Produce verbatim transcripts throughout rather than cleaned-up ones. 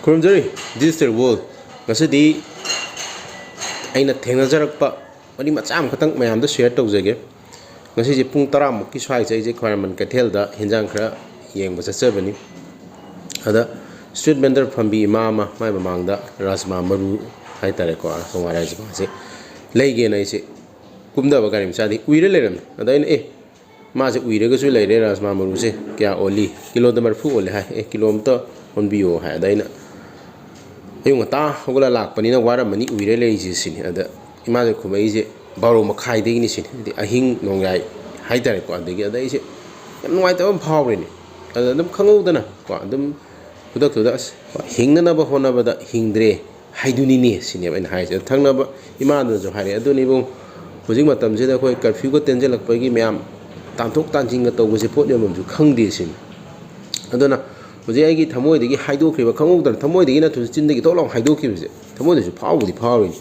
ꯈꯨꯔꯨꯝꯖꯔꯤ Digital World꯫ ꯉꯁꯤꯗꯤ ꯑꯩꯅ ꯊꯦꯡꯅꯖꯔꯛꯄ ꯋꯥꯔꯤ ꯃꯆꯥ ꯑꯃꯈꯛꯇꯪ ꯃꯌꯥꯝꯗ share ꯇꯧꯖꯒꯦ꯫ ꯉꯁꯤꯁꯦ ꯄꯨꯡ ꯇꯔꯥꯃꯨꯛꯀꯤ ꯁ꯭ꯋꯥꯏꯁꯦ ꯑꯩꯁꯦ ꯈ꯭ꯋꯥꯏꯔꯝꯕꯟ ꯀꯩꯊꯦꯜꯗ ꯍꯦꯟꯖꯥꯡ ꯈꯔ ꯌꯦꯡꯕ ꯆꯠꯆꯕꯅꯤ꯫ ꯑꯗ street vendor ꯐꯝꯕꯤ ꯏꯃꯥ ꯑꯃ ꯃꯥꯏ ꯃꯃꯥꯡꯗ ꯔꯥꯖꯃꯥ ꯃꯔꯨ ꯍꯥꯏꯇꯥꯔꯦꯀꯣ, ꯁꯣꯡꯍꯋꯥꯏ ꯔꯥꯖꯃꯥꯁꯦ ꯂꯩꯒꯦꯅ ꯑꯩꯁꯦ ꯀꯨꯝꯗꯕ ꯒꯥꯔꯤ ꯃꯆꯥꯗꯤ ꯎꯏꯔ ꯂꯩꯔꯝꯃꯦ꯫ ꯑꯗ ꯑꯩꯅ, "ꯑꯦ, ꯃꯥꯁꯦ ꯎꯏꯔꯒꯁꯨ ꯂꯩꯔꯦ, ꯔꯥꯖꯃꯥ ꯃꯔꯨꯁꯦ ꯀꯌꯥ ꯑꯣꯜꯂꯤ?" "ꯀꯤꯂꯣꯗ ꯃꯔꯤꯐꯨ ꯑꯣꯜꯂꯦ" ꯍꯥꯏ꯫ "ꯑꯦ, ꯀꯤꯂꯣ ꯑꯝꯇ ꯑꯣꯟꯕꯤꯌꯣ" ꯍꯥꯏ꯫ ꯑꯗ ꯑꯩꯅ, "ꯑꯌꯨꯛ ꯉꯟꯇꯥ ꯍꯧꯒꯠꯂ ꯂꯥꯛꯄꯅꯤꯅ ꯋꯥꯔꯝꯃꯅꯤ, ꯎꯏꯔ ꯂꯩꯔꯤꯁꯦ" ꯁꯤꯅꯤ꯫ ꯑꯗ ꯏꯃꯥꯁꯦ ꯈꯨꯝꯃꯛꯏꯁꯦ, "ꯕꯥꯔꯣ ꯃꯈꯥꯏꯗꯒꯤꯅꯤ" ꯁꯤꯅꯤ, ꯍꯥꯏꯗꯤ ꯑꯍꯤꯡ ꯅꯣꯡꯌꯥꯏ ꯍꯥꯏꯇꯥꯔꯦꯀꯣ꯫ ꯑꯗꯒꯤ ꯑꯗ ꯑꯩꯁꯦ ꯌꯥꯝ ꯅꯨꯡꯉꯥꯏꯇꯕ ꯑꯃ ꯐꯥꯎꯔꯦꯅꯦ꯫ ꯑꯗ ꯑꯗꯨꯝ ꯈꯪꯍꯧꯗꯅ ꯀꯣ, ꯑꯗꯨꯝ ꯈꯨꯗꯛꯇꯨꯗ, "ꯑꯁ, ꯍꯤꯡꯅꯅꯕ ꯍꯣꯠꯅꯕꯗ ꯍꯤꯡꯗ꯭ꯔꯦ ꯍꯥꯏꯗꯨꯅꯤꯅꯦ" ꯁꯤꯅꯦꯕ ꯑꯩꯅ ꯍꯥꯏꯔꯤꯁꯦ꯫ ꯑꯗ ꯊꯪꯅꯕ ꯏꯃꯥꯗꯨꯅꯁꯨ ꯍꯥꯏꯔꯛꯑꯦ, "ꯑꯗꯨꯅꯤ ꯏꯕꯨꯡ, ꯍꯧꯖꯤꯛ ꯃꯇꯝꯁꯤꯗ ꯑꯩꯈꯣꯏ curfewꯒ ꯇꯦꯟꯁꯤꯜꯂꯛꯄꯒꯤ ꯃꯌꯥꯝ ꯇꯥꯟꯊꯣꯛ ꯇꯥꯟꯁꯤꯟꯒ ꯇꯧꯕꯁꯦ ꯄꯣꯠ ꯌꯣꯟꯐꯝꯁꯨ ꯈꯪꯗꯦ" ꯁꯤꯅꯤ꯫ ꯑꯗꯨꯅ ꯍꯧꯖꯤꯛ ꯑꯩꯒꯤ ꯊꯃꯣꯏꯗꯒꯤ ꯍꯥꯏꯗꯣꯛꯈ꯭ꯔꯤꯕ, ꯈꯪꯍꯧꯗꯅ ꯊꯃꯣꯏꯗꯒꯤ ꯅꯠꯇ꯭ꯔꯁꯨ ꯆꯤꯟꯗꯒꯤ ꯊꯣꯛ ꯂꯥꯎ ꯍꯥꯏꯗꯣꯛꯈꯤꯕꯁꯦ ꯊꯃꯣꯏꯗꯁꯨ ꯐꯥꯎꯕꯗꯤ ꯐꯥꯎꯔꯤꯅꯤ꯫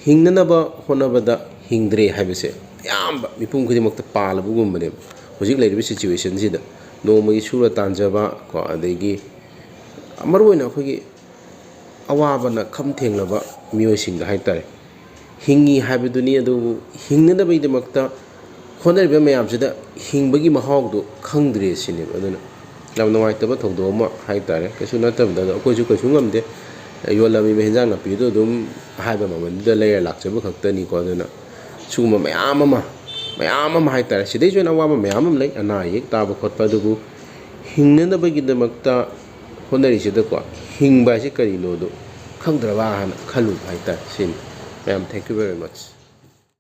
ꯍꯤꯡꯅꯅꯕ ꯍꯣꯠꯅꯕꯗ ꯍꯤꯡꯗ꯭ꯔꯦ ꯍꯥꯏꯕꯁꯦ ꯑꯌꯥꯝꯕ ꯃꯤꯄꯨꯝ ꯈꯨꯗꯤꯡꯃꯛꯇ ꯄꯥꯜꯂꯕꯒꯨꯝꯕꯅꯦꯕ ꯍꯧꯖꯤꯛ ꯂꯩꯔꯤꯕ situationꯁꯤꯗ꯫ ꯅꯣꯡꯃꯒꯤ ꯁꯨꯔ ꯇꯥꯟꯖꯕ ꯀꯣ, ꯑꯗꯒꯤ ꯃꯔꯨꯑꯣꯏꯅ ꯑꯩꯈꯣꯏꯒꯤ ꯑꯋꯥꯕꯅ ꯈꯝ ꯊꯦꯡꯂꯕ ꯃꯤꯑꯣꯏꯁꯤꯡꯗ ꯍꯥꯏꯇꯥꯔꯦ, ꯍꯤꯡꯉꯤ ꯍꯥꯏꯕꯗꯨꯅꯤ, ꯑꯗꯨꯕꯨ ꯍꯤꯡꯅꯅꯕꯒꯤꯗꯃꯛꯇ ꯍꯣꯠꯅꯔꯤꯕ ꯃꯌꯥꯝꯁꯤꯗ ꯍꯤꯡꯕꯒꯤ ꯃꯍꯥꯎꯗꯣ ꯈꯪꯗ꯭ꯔꯦ ꯁꯤꯅꯦꯕ꯫ ꯑꯗꯨꯅ ꯌꯥꯝ ꯅꯨꯡꯉꯥꯏꯇꯕ ꯊꯧꯗꯣꯛ ꯑꯃ ꯍꯥꯏꯇꯥꯔꯦ꯫ ꯀꯩꯁꯨ ꯅꯠꯇꯕꯗ ꯑꯗꯣ ꯑꯩꯈꯣꯏꯁꯨ ꯀꯩꯁꯨ ꯉꯝꯗꯦ꯫ ꯌꯣꯜꯂꯝꯃꯤꯕ ꯍꯦꯟꯖꯥꯡ ꯅꯥꯄꯤꯗꯣ ꯑꯗꯨꯝ ꯍꯥꯏꯕ ꯃꯃꯜꯗꯨꯗ ꯂꯩꯔ ꯂꯥꯛꯆꯕ ꯈꯛꯇꯅꯤꯀꯣ꯫ ꯑꯗꯨꯅ ꯁꯤꯒꯨꯝꯕ ꯃꯌꯥꯝ ꯑꯃ, ꯃꯌꯥꯝ ꯑꯃ ꯍꯥꯏꯇꯥꯔꯦ, ꯁꯤꯗꯩꯁꯨ ꯍꯦꯟꯅ ꯑꯋꯥꯕ ꯃꯌꯥꯝ ꯑꯃ ꯂꯩ꯫ ꯑꯅꯥ ꯑꯌꯦꯛ ꯇꯥꯕ ꯈꯣꯠꯄ, ꯑꯗꯨꯕꯨ ꯍꯤꯡꯅꯅꯕꯒꯤꯗꯃꯛꯇ ꯍꯣꯠꯅꯔꯤꯁꯤꯗꯀꯣ, ꯍꯤꯡꯕ ꯍꯥꯏꯁꯦ ꯀꯔꯤꯅꯣꯗꯣ ꯈꯪꯗ꯭ꯔꯕ ꯍꯥꯏꯅ ꯈꯜꯂꯨꯕ ꯍꯥꯏꯇꯥꯔꯦ꯫ ꯁꯤꯅꯤ꯫ ꯃꯌꯥꯝ, thank you very much꯫